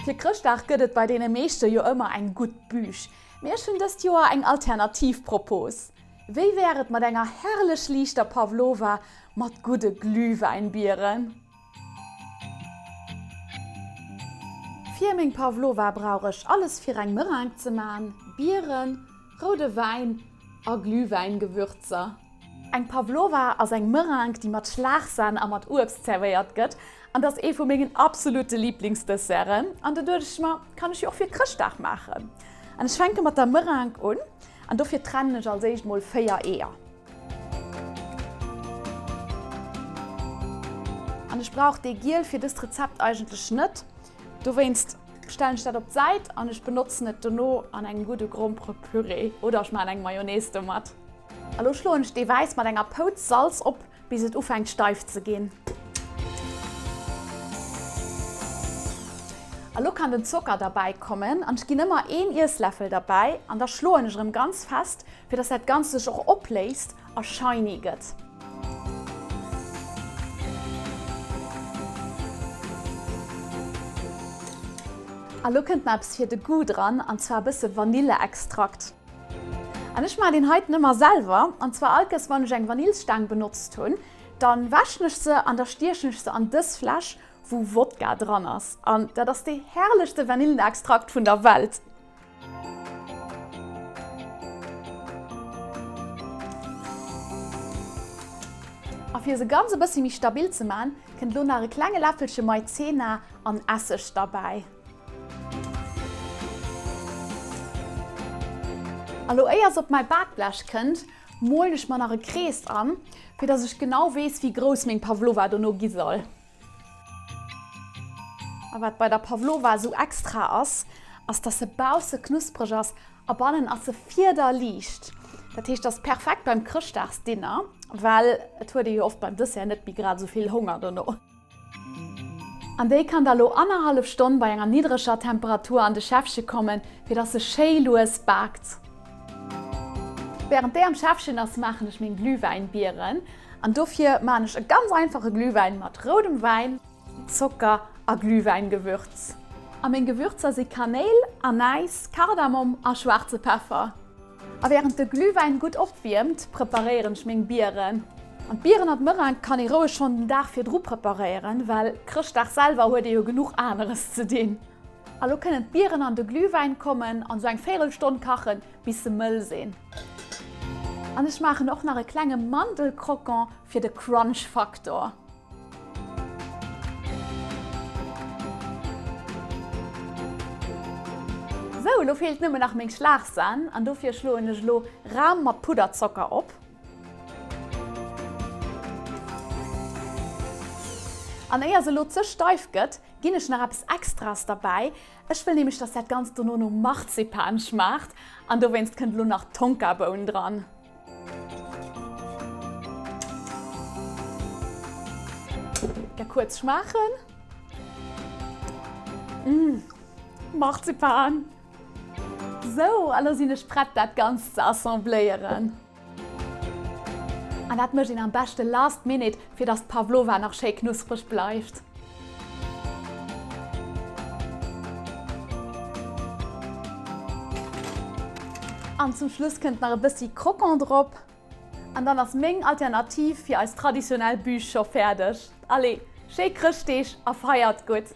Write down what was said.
Fir Chrëschtdag gëtt et bei deene meeschte jo ëmmer eng gutt Bûche. Mee ech hunn dëst Joer eng alternativ Propos. Wéi wär et mat enger herrlech liichter Pavlova mat gudde Glühwäinbieren? Fir meng Pavlova brauch ech alles fir eng Meringue ze man, Bieren, roude Wäin a Glühwäingewürzer. Eng Pavlova ass eng Meringue, déi mat Schlagsahn a mat Uebst zerwéiert gëtt an ass ee vu mengen absolute Liblingsdesserten. An do duecht ech mer, kann ech jo och fir Chrëschtdag maachen. An ech fänke mat der Meringue un an dofir trennen ech als éischt mol 4 Eeër. An ech brauch dee Giel fir dëst Rezept eigentlech net, dowéinst stellen ech dat op d'Säit an ech benotzen et dono an engem gudde Gromperepüree oder ech maachen eng Mayonnaise domat. A lo schloen ech d'Eewäiss mat enger Pouz Salz op, bis et ufänkt steif ze ginn. A lo kann den Zocker derbäi kommen an ech ginn ëmmer een Iessläffel derbäi an da schloen ech erëm ganz fest, fir dass dat Ganzt sech och opléist a shiny gëtt. A lo kënnt nach eppes fir de Goût dran, an zwar e bësse Vanilleextrakt. An ech maachen deen heiten ëmmer selwer, an zwar all Kéiers wann ech eng Vanillsstaang benotzt hunn, dann wäschen ech se an da stiechen ech se an dës Fläsch wou Wodka dran ass. An dat ass dee herrlechste Vanillenextrakt vun der Welt. A fir se ganz e bëssi méi stabil ze man, kënnt lo nach e klenge Läffelche Maizena an Esseg derbäi. A lo éier se op mäi Bakblech kënnt, molen ech mer nach e Krees an, fir dass ech genau weess wéi grouss meng Pavlova dono gi soll. A wat bei der Pavlova esou extra ass, ass dass se bausse knuspreg ass a bannen ass se fiederliicht. Dat heescht ass perfekt beim Chrëschtdagsdinner, well et huet ee jo oft beim Dessert net méi grad esou vill Honger dono. An déi kann da lo annerhallef Stonn bei enger niddreger Temperatur an de Schäffche kommen, fir dass se schéi lues baakt. Während déi am Schäffchen ass, maachen ech meng Glühwäinbieren. An dofir maan ech e ganz einfache Glühwäin mat roudem Wäin, Zocker a Glühwäingewürz. A meng Gewürzer si Kanéil, Anäis, Kardamom a schwaarze Peffer. A während de Glühwäin gutt opwiermt, preparéieren ech meng Bieren. An d'Bieren an d'Meringue kann ee roueg schonn den Dag virdru preparéieren, well Chrëschtdag selwer huet ee jo genuch aneres ze dinn. A lo kënnen d'Bieren an de Glühwäin kommen an sou eng véirel Stonn kachen, bis se mëll sinn. An ech maachen och nach e klenge Mandelcroquant fir de Crunch-Faktor. Sou, elo feelt nëmmen nach meng Schlagsahn an dofir schloen ech elo Ram mat Pudderzocker op. An éier se elo ze steif gëtt, ginn ech nach eppes Extraes derbäi. Ech wëll nämlech, dass dat Ganzt dono no Marzipan schmaacht an dowéinst kënnt elo nach Tonkaboun dran. Da kuerz schmaachen. Mmh, Marzipan! Sou, a lo sinn ech prett dat Ganzt ze assembléieren. An dat mécht een am beschte last minute, fir dass d'Pavlova nach schéi knuspreg bleift. An zum Schluss kënnt nach e bëssi Croquant drop. An dann ass meng Alternativ fir eis traditionell Bûche scho fäerdeg. Allez, schéi Chrëschtdeeg a feiert gutt!